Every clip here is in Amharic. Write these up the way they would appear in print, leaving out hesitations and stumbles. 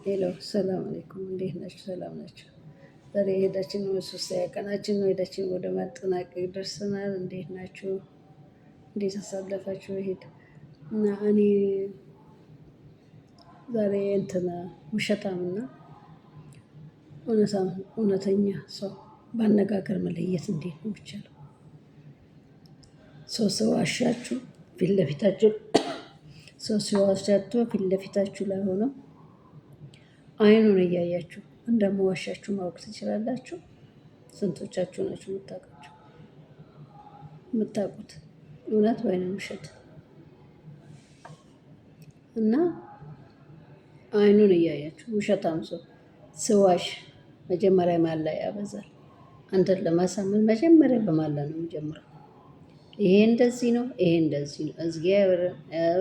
Hello፣ ሰላም አለይኩም፣ እንዴት ናችሁ? ሰላም ናችሁ? ዛሬ ዒዳችን ነው፣ ሶስተኛ ቀናችን ነው። ዒዳችን ወደ ማጠናቀቅ ደርሰናል። እንዴት ናችሁ? እንዴት አሳለፋችሁ? ዒድ እና እኔ ዛሬ እንትን ውሸታምና እውነተኛ ሰው በአነጋገር መለየት እንዴት ነው የሚቻለው? ሰው ሲዋሻችሁ ፊት ለፊታችሁ ሰው ሲዋሻችሁ ፊት ለፊታችሁ ላይ ሆነው አይኑን እያያችሁ እንደመዋሻችሁ ማወቅ ትችላላችሁ። ስንቶቻችሁ ናችሁ የምታውቃችሁ የምታውቁት እውነት ወይንም ውሸት? እና አይኑን እያያችሁ ውሸታም ሰው ስዋሽ መጀመሪያ ማላ ያበዛል። አንተን ለማሳመን መጀመሪያ በማላ ነው የሚጀምረው። ይሄ እንደዚህ ነው፣ ይሄ እንደዚህ ነው፣ እግዚአብሔር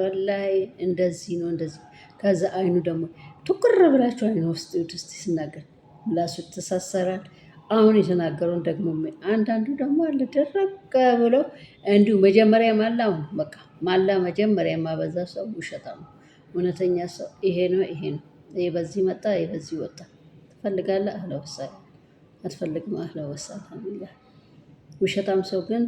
ወላሂ እንደዚህ ነው፣ እንደዚህ። ከዛ አይኑ ደግሞ ትኩር ብላችሁ አይኑ ውስጥ ውስጥ ሲናገር ምላሱ ይተሳሰራል። አሁን የተናገረውን ደግሞ አንዳንዱ ደግሞ አለ ደረቅ ብሎ እንዲሁ መጀመሪያ ማላውን በቃ ማላ መጀመሪያ የማበዛ ሰው ውሸታም ነው። እውነተኛ ሰው ይሄ ነው፣ ይሄ ነው፣ ይሄ በዚህ መጣ፣ ይሄ በዚህ ወጣ። ትፈልጋለህ? አህለ ወሳላ። አትፈልግም? አህለ ወሳላ ይላል። ውሸታም ሰው ግን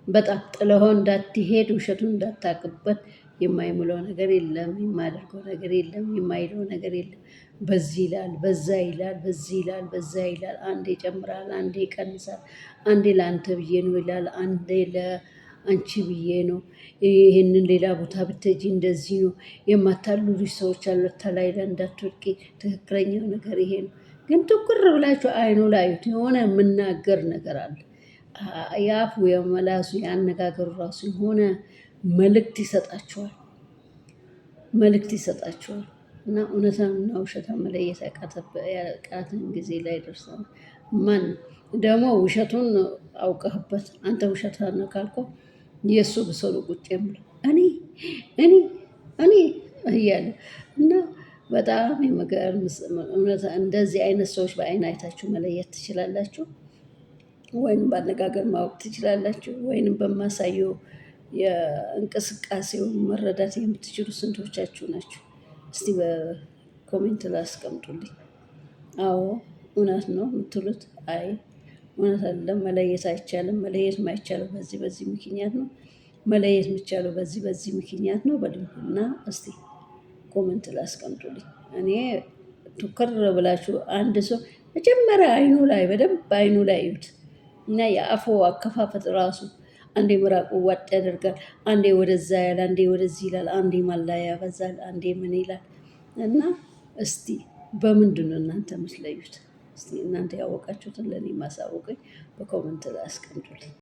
በጣም ጥለኸው እንዳትሄድ ውሸቱን እንዳታውቅበት የማይምለው ነገር የለም፣ የማያደርገው ነገር የለም፣ የማይለው ነገር የለም። በዚህ ይላል፣ በዛ ይላል፣ በዚህ ይላል፣ በዛ ይላል። አንዴ ይጨምራል፣ አንዴ ይቀንሳል፣ አንዴ ለአንተ ብዬ ነው ይላል፣ አንዴ ለአንቺ ብዬ ነው፣ ይህንን ሌላ ቦታ ብትሄጂ እንደዚህ ነው። የማታልሉሽ ሰዎች አሉ፣ ተላይ እንዳትወድቂ፣ ትክክለኛው ነገር ይሄ ነው። ግን ትኩር ብላችሁ አይኑ ላይ እዩት፣ የሆነ የምናገር ነገር አለ። የአፉ የመላሱ የአነጋገሩ ራሱ የሆነ መልእክት ይሰጣቸዋል፣ መልእክት ይሰጣቸዋል። እና እውነታና ውሸታን መለየት ያቃተን ጊዜ ላይ ደርሰናል። ማን ደግሞ ውሸቱን አውቀህበት አንተ ውሸታም ነህ ካልከው የእሱ ብሶ ነው ቁጭ የምለው እኔ እኔ እኔ እያለ። እና በጣም የሚገርም እውነት። እንደዚህ አይነት ሰዎች በአይን አይታችሁ መለየት ትችላላችሁ፣ ወይንም በአነጋገር ማወቅ ትችላላችሁ፣ ወይንም በማሳየው የእንቅስቃሴውን መረዳት የምትችሉ ስንቶቻችሁ ናችሁ? እስቲ በ comment ላይ አስቀምጡልኝ። አዎ እውነት ነው የምትሉት፣ አይ እውነት አይደለም፣ መለየት አይቻልም፣ መለየት የማይቻለው በዚህ በዚህ ምክንያት ነው፣ መለየት የሚቻለው በዚህ በዚህ ምክንያት ነው በሉኝ እና እስቲ comment ላይ አስቀምጡልኝ። እኔ ትኩር ብላችሁ አንድ ሰው መጀመሪያ አይኑ ላይ በደንብ አይኑ ላይ እዩት እና የአፉ አከፋፈት ራሱ አንዴ ምራቁ ዋጥ ያደርጋል፣ አንዴ ወደዛ ያል፣ አንዴ ወደዚህ ይላል፣ አንዴ ማላ ያበዛል፣ አንዴ ምን ይላል። እና እስቲ በምንድን ነው እናንተ የምትለዩት? እስቲ እናንተ ያወቃችሁትን ለእኔ ማሳወቀኝ በ comment ላይ አስቀምጡልኝ።